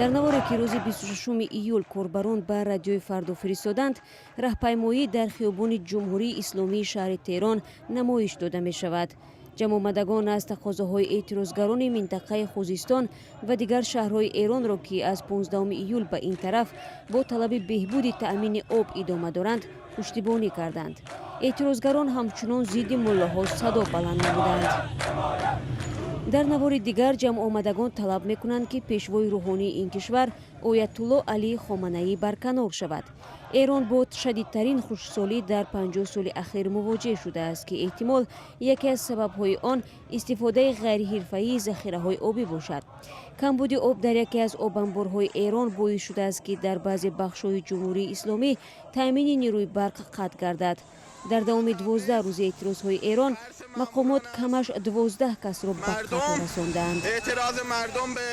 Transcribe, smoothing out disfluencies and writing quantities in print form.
Дар наворе, ки рӯзи 26 июл корбарон ба Радиои Фардо фиристоданд, раҳпаймоӣ дар хиёбони Ҷумҳурии Исломии шаҳри Теҳрон намоиш дода мешавад. Ҷамъомадагон аз тақозоҳои эътирозгарони минтақаи Хузистон ва дигар шаҳрҳои Эронро, ки аз 15 июл ба ин тараф бо талаби беҳбуди таъмини об идома доранд, пуштибонӣ карданд. Эътирозгарон ҳамчунон зидди муллоҳо садо баланд намуданд. Дар навори дигар ҷамъомадагон талаб мекунанд, ки пешвои рӯҳонии ин кишвар, Оятулло Алӣ Хоманаӣ, барканор шавад. Эрон бо шадидтарин хушксолӣ дар 50 соли ахир мувоҷеҳ шудааст, ки эҳтимол яке аз сабабҳои он истифодаи ғайриҳирфаии захираҳои обӣ бошад. Камбуди об дар яке аз обанборҳои Эрон боис шудааст, ки дар баъзе бахшҳои Ҷумҳурии Исломӣ таъмини нерӯи барқ қатъ гардад. Дар давоми 12 рӯзи эътирозҳои Эрон мақомот камаш 12 касро ба қатл расондаанд. Эътирози мардум ба